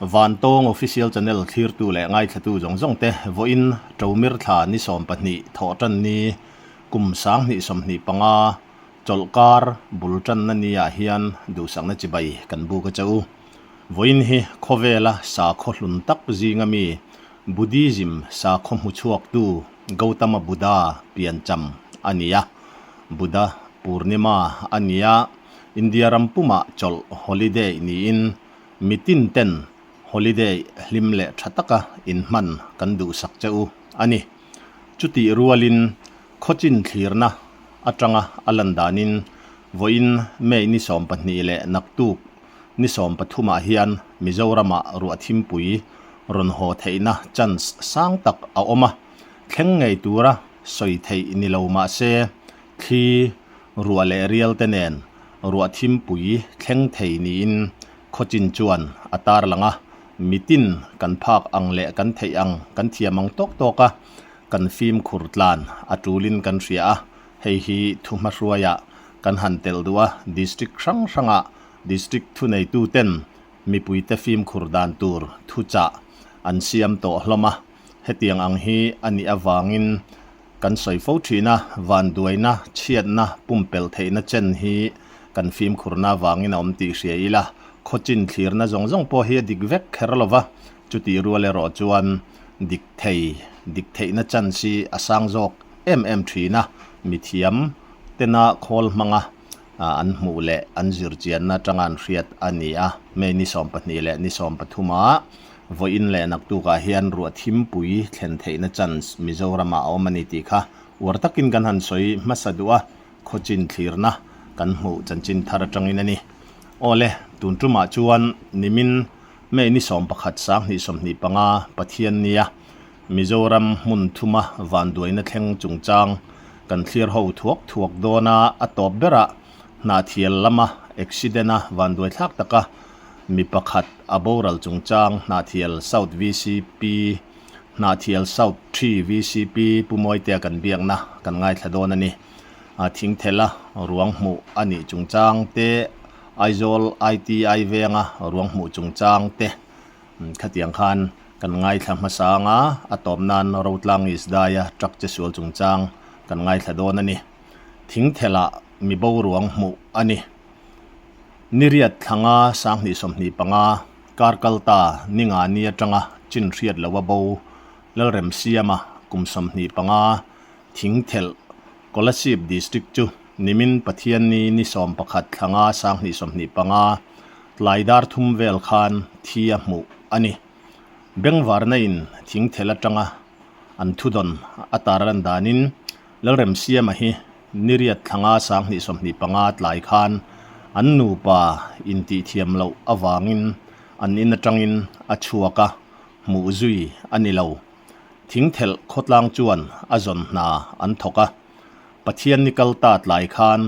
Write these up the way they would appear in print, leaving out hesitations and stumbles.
Vantawng Official Channel thlirtu leh ngaithlatu zawng zawng te vawiin Ṭomir thla ni 20 thawh ṭan ni kum 2025 chawlhkar bul ṭanna ni ah hian duhsakna chibai kan buk a che u. Vawiin hi khawvela sakhaw hlun tak zinga mi Buddhism sakhaw hmuchhuaktu Gautama Buddha piancham a ni a, Buddha Purnima a ni a, India ram pumah chawlh holiday niin mitin ten holiday hlim leh tha taka inhman kan duhsak che u a ni. Chutih rualin khawchin thlirna atanga a lan danin vawiin May ni 20 leh naktuk ni 13 ah hian Mizoramah ruah thimpui rawn haw theihna chance sang tak a awm a, thleng ngei tura sawi theih ni lo mah se thli ruah leh rial te nen ruah thimpui thleng thei niin khawchin chuan a tarlang a, mitin kan phak ang leh kan theih ang kan thiam ang tawk tawk a, kan fimkhur tlan a tulin kan hria a, hei hi thuhmahruaiah kan han telh duh a, district hrang hrangah district thuneituten mipuite fimkhur dan tur thuchah an siam tawh hlawm a, hetiang ang hi a nih avangin Kan sawi fo thin a, vanduaina, chhiatna, pumpelh theihna chen hi kan fimkhurna avangin a awm tih hria ila, khawchin thlirna zawng zawng pawh hi a dik vek kher lo va, chutih rual erawh chuan dik thei, dik theihna chance hi a sang zawk em em thin a, mithiam tena khawl hmanga an hmuh leh an zirchianna atanga an hriat a ni a, May ni 20 leh ni 13 ah Vawiin leh naktukah hian ruah thimpui thlen theihna chance Mizoramah a awm a ni tih kha uar takin kan han sawi hmasa duh a, khawchin thlirna kan hmuh chanchin thar atangin a ni. Awle, tun tumah chuan nimin May ni 11 2025 Pathiannia Mizoram hmun thuma vanduaina thleng chungchang kan thlir ho thuak thuak dawn a, a tawp berah Hnahthial lama accident a vanduai thlak taka mi pakhat a boral chungchang Hnahthial South vcp Hnahthial South 3 vcp Pu Mawitea kan biakna kan ngaithla dawn a ni. Thingthela ruang hmuh a nih chungchang te, Aizawl ITI venga ruang hmuh chungchang te khatiang khan kan ngaithla hmasa anga a tawp nan Rotlang East Daia truck che sual chungchang kan ngaithla dawn a ni. Thingthelah mi boruang hmuh a ni. Niriat thlanga 2025 kar kal ta ninga ni atanga chin hriat loha bo Lalremsiama kum 25 Thingthelh Kolasib District chu nimin Pathianni ni 11 thlanga 2025 tlai dar thum vel khan thi a hmuh a ni. Bengvarna in Thingthelh atanga an thudawn a tarlan danin Lalremsiama hi niriat thlanga 2025 tlai khan an nupa intihthiam loh avangin an in atangin a chhuak a, hmuh zui a ni lo. Thingthelh khawtlang chuan a zawn hna an thawk a, Pathian ni kal ta tlai khan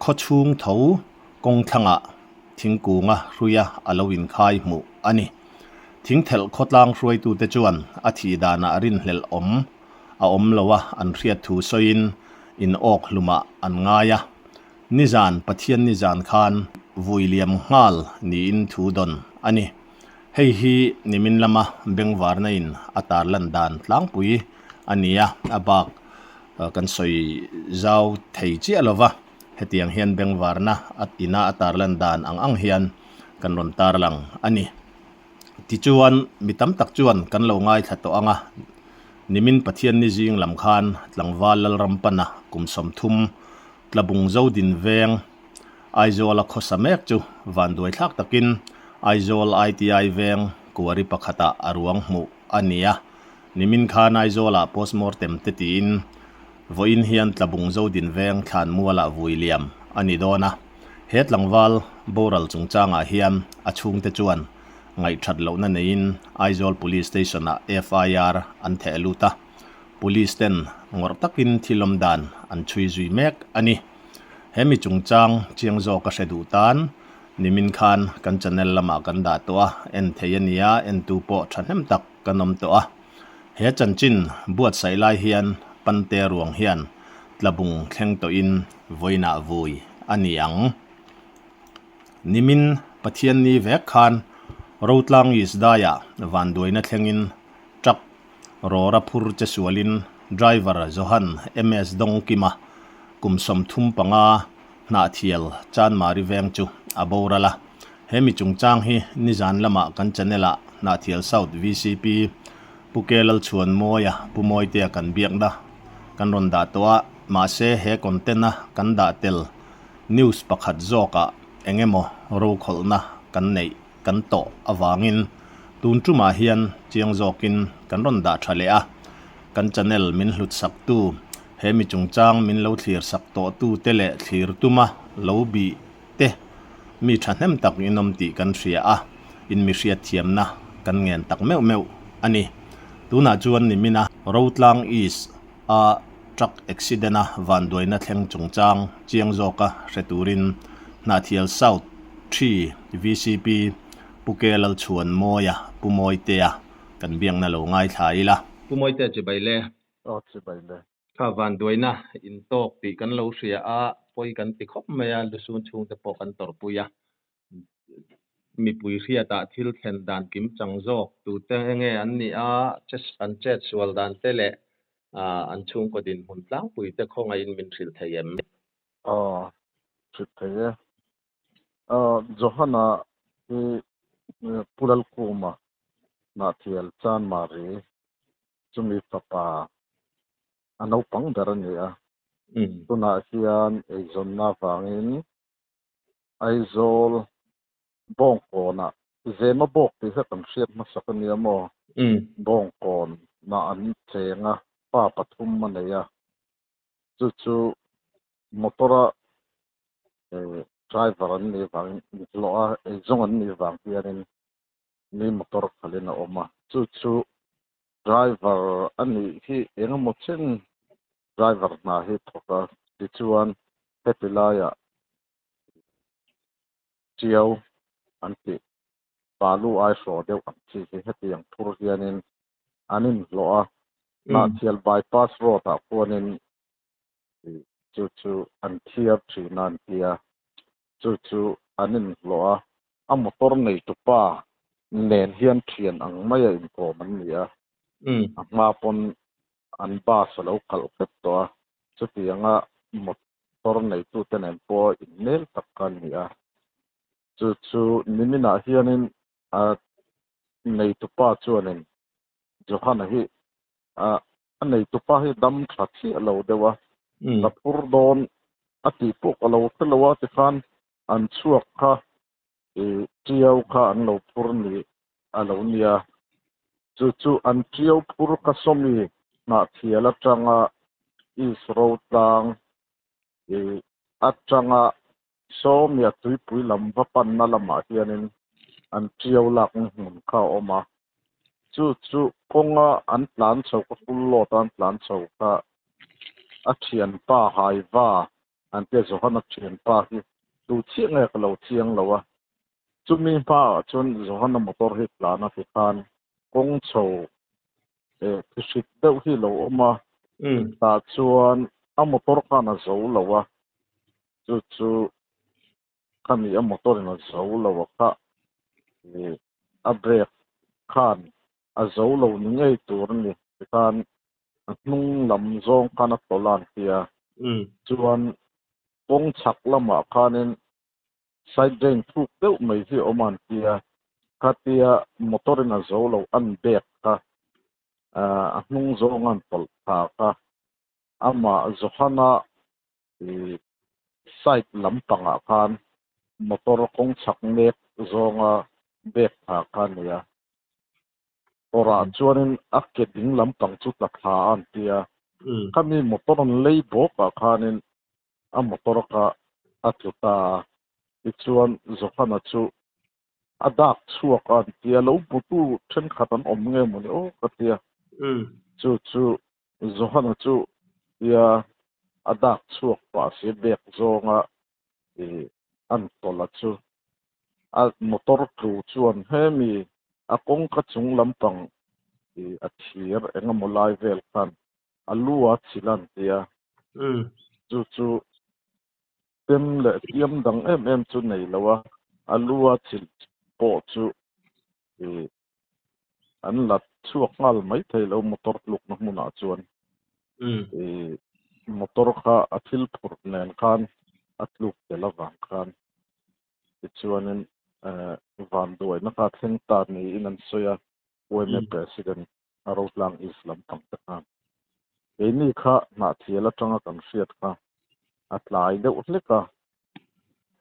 khawchhung tho kawng thlangah thingkunga hruia a lo inkhai hmuh a ni. Thingthelh khawtlang hruaitute chuan a thih danah rinhlelh awm a awm lo a an hriat thu sawiin in awk hlumah an ngai a. Nizan Pathian nizan khan vui liam nghal niin thu dawn a ni. Hei hi nimin lama bengvarna in a tarlan dan tlangpui a ni a, a bak kan sawi zau thei chiah lova, hetiang hian bengvarna ina a tarlan dan ang ang hian kan rawn tarlang a ni. Tichuan, mi tam tak chuan kan lo ngaithla tawh ang a, nimin Pathianni zing lam khan tlangval Lalram pana kum 30 Tlabung Zodin veng Aizawla khawsa mek chu vanduai thlak takin Aizawl ITI veng kuari pakhatah a ruang hmuh a ni a. Nimin khan Aizawlah postmortem te tiin vawiin hian Tlabung Zodin veng thlanmualah vui liam a ni dawn a. He tlangval boral chungchangah hian a chhungte chuan ngaihthat lohna neiin Aizawl Police Station-ah FIR an theh lut a, Police ten ngawrh takin thil awm dan an chhui zui mek a ni. He mi chungchang chiang zawk a hre duh tan nimin khan kan channel lamah kan dah tawh a, en thei a nia, entu pawh thahnem tak kan awm tawh a. He chanchin buatsaih lai hian Pante ruang hian Tlabung thleng tawhin vawiinah vui a ni ang. Nimin Pathianni vek khan Rotlang East daiah vanduaina thlengin truck rawra phur che sualin driver Johan MS Dawngkima kum 35 Hnahthial Chanmari veng chu a boral a. He mi chungchang hi nizan lamah kan channel ah Hnahthial South vcp Pu Ke Lalchhuanmawia Pu Mawitea kan biakna kan rawn dah tawh a, mahse he content a kan dah tel news pakhat zawkah eng emaw rokhawlhna kan neih kan tawh avangin tun tumah hian chiang zawkin kan rawn dah tha leh a, kan channel min hlut saktu, he mi chungchang min lo thlir sak tawhtu te leh thlir tuma lo bih te mi thahnem tak in awm tih kan hria a, in mi hriat thiamna kan ngen tak meuh meuh a ni. Tunah chuan nimina Rotlang East a truck accident a vanduaina thleng chungchang chiang zawka hre turin Hnahthial South Ṭhi vcp Pu Ke Lalchhuanmawia Pu Mawitea kan biakna lo ngaithla ila. Pu Mawitea chibai le. Aw chibai le. Kha vanduaina intawk tih kan lo hria a, pawi kan ti khawp mai a, lusun chhungte pawh kan tawrhpui a. Mipui hriatah thil thlen dan kim chang zawk tute nge an nih a, an chet sual dan te leh an chhungkaw dinhmun tlangpui te khawngaihin min hrilh thei em? Aw, hrilh thei e. Johana hi Pu Lalkhuma Hnahthial Chanmari chumi fapa a naupang ber a ni a. Tunah hian eizawnna avangin Aizawl Bawngkawnah Zema Bawk tih kha kan hriat hmasak a nia maw? Bawngkawnah an cheng a, pa pathum a nei a. Chu chu motor-a driver an nih vangin inhlawh a, eizawng an nih vang hianin mi motor khalhin a awm a. Chu chu driver a nih hi eng emaw chen driver hna hi thawk a, tichuan heti laiah Tiau an tih balu ai hraw deuh ang chi hi hetiang phur hianin an inhlawh a, Hnahthial bypass road ah khuanin chu chu an thiar thin a an ti a, chu chu an inhlawh a, a motor neitupa nen hian thian ang maia inkawm an ni a, a hma pawn an bus a lo kalh vek tawh a, chutianga motor neitute nen pawh inmel tak kha an ni a, chu chu niminah hianin a neitupa chuanin Johana hi a neitupa hi dam tha chiah lo deuh a, ka phur dawn a tih pawh ka lo hre lo a tikhan an chhuak kha i tiau kha an lo phur ni a lo nia. Chu chu an tiau phur kha sawmi hnahthial atanga East Rotlang i atanga sawmia tuipui lam va panna lamah hianin an tiau lakna hmun kha a awm a. Chu chu kawnga an tlan chho kha full load a an tlan chho kha a thianpa Haiva An tia Johana thianpa hi tu chiah nge ka lo chiang lo a, chumi hmaah chuan Johana motor hi tlan a ti khan kawng chho eh thihrit deuh hi lo awm a, tah chuan a motor khan a zo lo a, chu chu khami a motor in a zo lo a kha ih a brake khan a zo lo ni ngei tur a ni tikhan a hnung lam zawng khan a tawlh a an ti a, chuan kawng chhak lamah khanin side drain thuk deuh mai hi a awm a an ti a, khatia motor in a zo lo an bag kha a hnung zawng an tawlh thla kha amah Johana ih side lampangah khan motor kawng chhak mek zawnga bag thla kha a ni a. Kawrah chuanin a ke ding lampang chu tla thla a an ti a, khami motor an lei bawkah khanin a motor kha a tlu ta a, tichuan Johana chu a dak chhuak a an ti a, lo hmutu thenkhat an awm nge mawni aw ka ti a, chu chu Johana chu tia a dak chhuak pah si bag zawnga ih an tawlh a chu a motor tlu chuan hemi a kawngka chung lampang ih a thir eng emaw lai vel khan a lu a chhilh a an ti a, chu chu pem leh hliam dang em em chu nei lo a, a lu a chhilh pawh chu. Ih an la chhuak nghal mai thei lo motor tlukna hmunah chuan ih motor kha a thil phurh nen khan a tluk tel avang khan tichuanin eh vanduaina kha a thleng ta niin an sawi a yma President a Rotlang East lampang te khan keini kha hnahthial atanga kan hriat kha a tlai deuh hlek a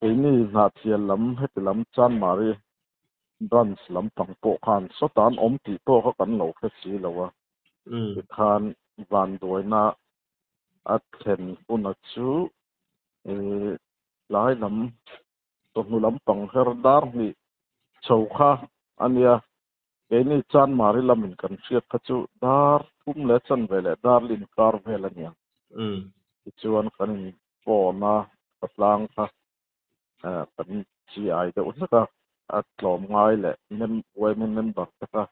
keini hnahthial lam heti lam Chanmari Branch lampang pawh khan sawta an awm tih pawh kha kan lo hre si lo a, tikhan vanduaina a thlen huna chu tlai lam chawhnu lampang her dar hnih chho kha a nia, keini Chanmari lamin kan hriat kha chu dar thum leh chanve leh dar lin kar vel a nia. Tichuan kan in phone a, patlang kha kan chi ai deuh hlek a, a tlawm ngai leh yma member te kha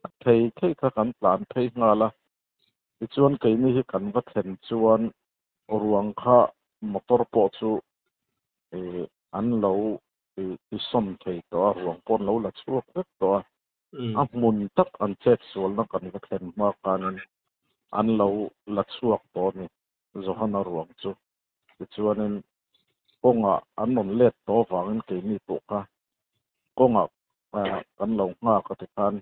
a thei thei kha kan tlan phei nghal a, tichuan keini hi kan va thlen chuan ruang kha motor pawh chu an lo tisawn thei tawh a, ruang pawh an lo la chhuak vek tawh a, a hmun tak an chet sualna kan va thlen hma khanin an lo la chhuak tawh a ni Johana ruang chu. Tichuanin kawngah an rawn let tawh avangin keini pawh kha kawngah kan lo nghak a tikhan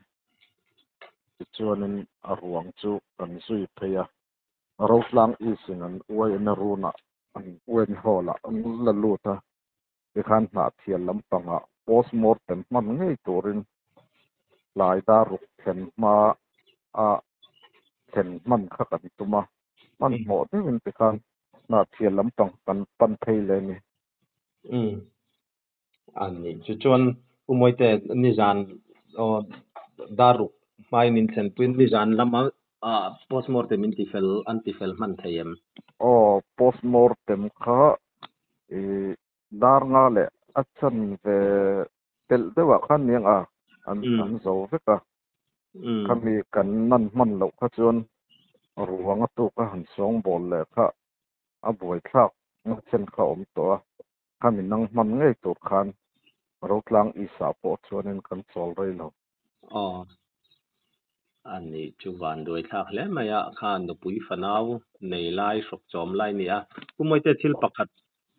tichuanin a ruang chu kan zui phei a. Rotlang East in an YMA runah an YMA hall ah an la lut a, tikhan hnahthial lampangah postmortem hman ngei turin tlai dar ruk thlen hma a thlen hman kha kan tum a, hmanhmawh deuhin tikhan hnahthial lampang kan pan phei leh a ni. Umm a ni chu chuan U Mawite nizan aw dar ruk hmain inthlenpuiin nizan lama postmortem in tifel an tifel hman thei em? Aw postmortem kha i dar nga leh a chan ve telh deuhah khan niang a an an zo vek a. Khami kan nan hman loh kha chuan ruang a tuk a han sawngbawl leh kha a buaithlak na chen kha a awm tawh a. Khami nang hman ngei tur khan Rotlang East-ah pawh chuanin kan chawl rei lo. Aw, a nih chu van duai thlak hle mai a, kha nupui fanau nei lai hrawk chawm lai ni a. Pu Mawite thil pakhat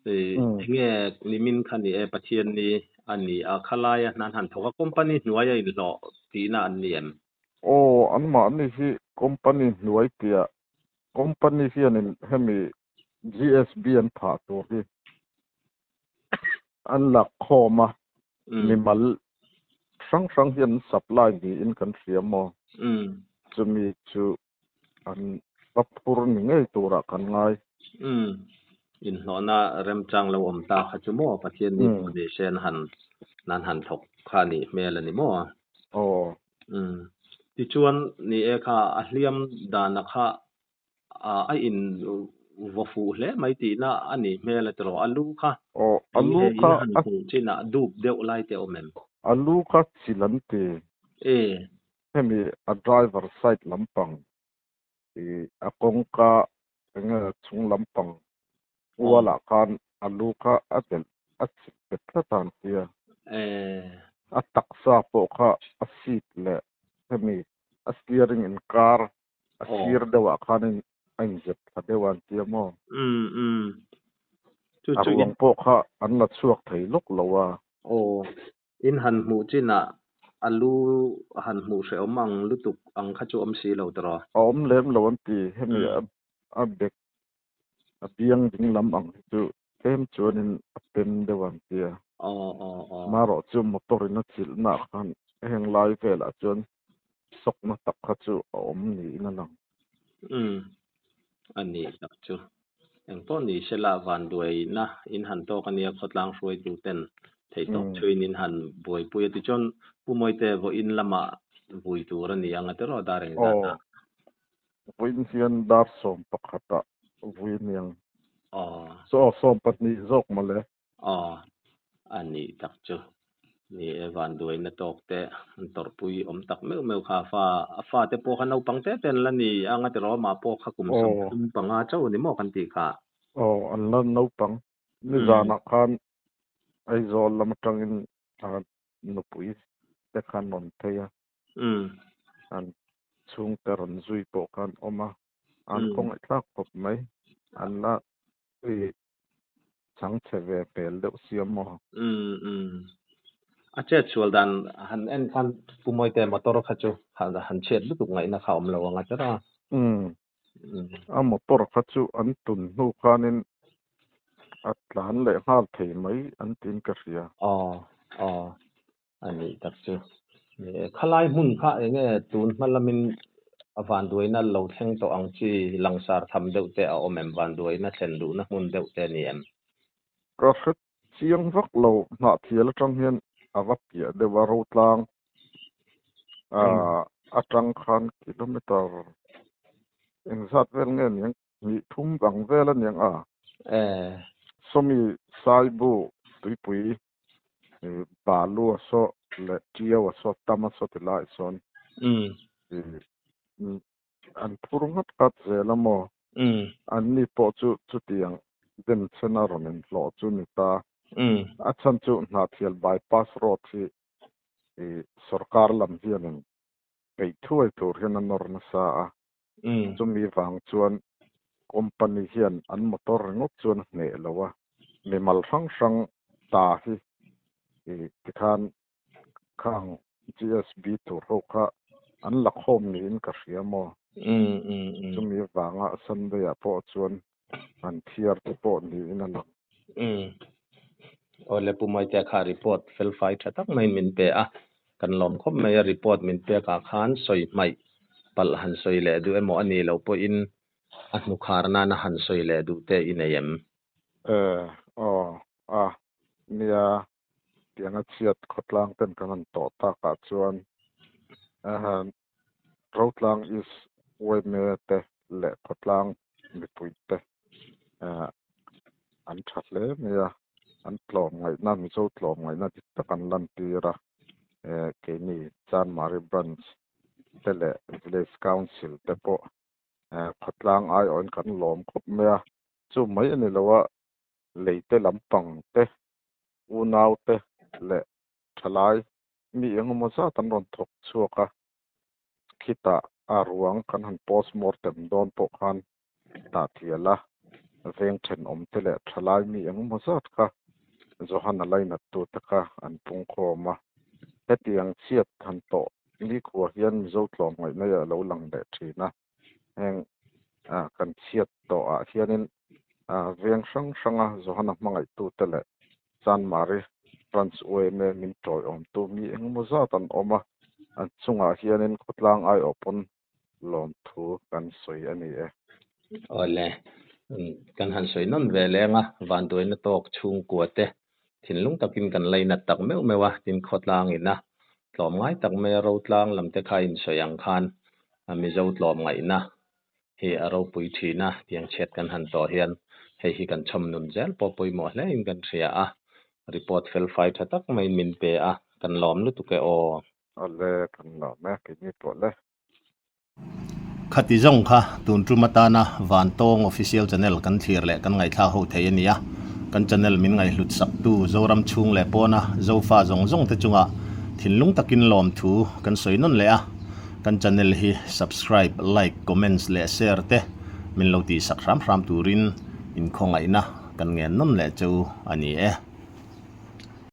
enge nimin kha ni e Pathian ni a ni a, khalaia hnan han thawk a, company hnuaia inhlawh tihna an ni em? Aw, anmahni hi company hnuai piah, company hianin hemi GSB an phah tur hi an lakkhawm a, mimal hrang hrang hian an supply niin kan hria maw? Chumi chu an va phur ni ngei turah kan ngai. Inhlawhna remchang lo awm ta kha chu maw Pathian ni pawh ni se an han nan han thawk kha nih hmel a ni maw? Aw. Tichuan ni e kha a hliam dana kha a in vaw fuh hle mai tihna a nih hmel a tiraw? A lu kha Aw, a eng lu nge kha in han a hmuh chinah dup deuh lai te awm em? A lu kha chil an ti. E. Hemi a driver side lampang i a kawngka eng nge chung lampang ualah khan a lu kha a delh a chil bet tlat a an ti a. E. A taksa pawh kha a seat leh hemi a steering inkar A sir deuhah khanin a inzep thla deuh a an ti a maw? Umm umm. Chu A chu in ruang pawh kha an la chhuak thei lawk lo a. Aw, in han hmuh chinah a lu han hmuh hrehawm ang lutuk ang kha chu awm si lo tawh. A awm lem lo an ti. Hemi a bek a biang ding lam ang hi chu tlem chuanin a pem deuh a an ti a. Aw aw aw. Marawh chu motor in a chilhnaah khan heng lai velah chuan sawkna tak kha chu a awm niin a lang. Umm, a ni tak chu. Engpawh ni sela vanduaina in han tawk a nia khawtlang hruaitu ten theihtawp chhuiin in han buaipui a tichuan Pu Mawite vawiin lamah vui tur a ni ang a tiraw dar engzat ah? Aw, vawiin hian dar 11 ah vui a ni ang. Aw. Aw, 12 zawk mawle. Aw, a nih tak chu. Ni e, vanduaina tawk te an tawrhpui awm tak meuh meuh kha a fa, a fa te pawh kha naupang te te an la ni ang a tiraw, amah pawh kha kum 35 chauh a ni maw kan tih kha. Aw, an la naupang. Nizanah khan Aizawl lam atangin a nupui te. te khan rawn phei a, an chhungte rawn zui pawh khan awm a, an khawngaihthlak khawp mai, an la chang chhe ve hmel deuh sia maw? A chet sual dan han en khan Pu Mawite motor kha chu han chhiat lutuk ngaihna kha awm lo ang a tlat a. A motor kha chu an tun hnu khanin a tlan leh nghal thei mai an tiin ka hria. Aw, aw, a nih tak chu. Khalai hmun kha eng nge tun hma lamin a vanduaina lo thleng tawh ang chi langsar tham deuh te a awm em? Vanduaina thlen duhna hmun deuh te a ni em? Ka hre chiang vak lo, Hnahthial atang hian a va piah deuh a, Rotlang atang khan kilometer engzat vel nge niang hnih thum ang vel a niang a. Sawmi Saibu tuipui Balu a saw leh Tiau a saw Tam a saw ti laiah sawn an phur nghat nghat zel a maw? An ni pawh chu chutiang denchhen a rawn inhlawh chu ni ta. A chhan chu Hnahthial bypass road hi sorkar lam hianin peih thuai tur hian a nawr nasa a. Chumi vang chuan company hian an motor ringawt chuan a hneh lo a, mimal hrang hrang ta hi tikhan khang GSB tur ho kha an la khawm niin ka hria maw? Chumi vanga Sunday ah pawh chuan an thiar te pawh niin a lang. Awle Pu Maitea kha report felfai tha tak maiin min pe a, kan lawm khawp mai a, report min pek ah khan sawi hmaih palh han sawi leh duh emaw a nih loh pawhin a hnukhar nana han sawi leh duh te i nei em? E, aw, a, nia, tianga chhiat khawtlang ten kan han tawh takah chuan Rotlang East yma te leh khawtlang mipui te an tha hle mai a, an tlawmngaihna Mizo tlawmngaihna dik tak an lantir a, keini Chanmari Branch te leh Village Council te pawh khawtlang aiawhin kan lawm khawp mai a, chu mai a ni lo a, leite lampang te, unau te leh thalai mi engemaw zat an rawn thawk chhuak a, khitah a ruang kan han post mortem dawn pawh khan tah thial a, veng thenawm te leh thalai mi engemaw zat kha Johan a lainat tu te kha an pungkhawm a, hetiang chhiat han tawh nikhua hian Mizo tlawmngaihna a lo lang leh thin a, heng kan chhiat tawh ah hianin veng hrang hranga Johana hmangaihtute leh Chanmari Branch yma min tawiawmtu mi engemaw zat an awm a, an chungah hianin khawtlang aiawh pawn lawmthu kan sawi a ni e. Awle, kan han sawi nawn ve leng a, vanduaina tawk chhungkua te thinlung takin kan lainat tak meuh meuh a, tin khawtlang ina tlawmngai tak mai a rotlang lam te kha insawi ang khan Mizo tlawmngaihna hi a ropui thin a, tiang chhiat kan han tawh hian hei hi kan chhawm nun zel pawh pawimawh hle in kan hria a, report felfai tha tak maiin min pe a, kan lawm lutuk e aw. Awle, kan lawm e, keini pawh le. Khati zawng kha tun tum atana Vantawng Official Channel kan thlir leh kan ngaihthlak ho thei a ni a, kan channel min ngaihhlut saktu Zoram chhung leh pawna Zofa zawng zawng te chungah thinlung takin lawmthu kan sawi nawn leh a, kan channel hi subscribe, like, comments leh share te min lo tihsak hram hram turin inkhawngaihna kan ngen nawn leh cheu a ni e.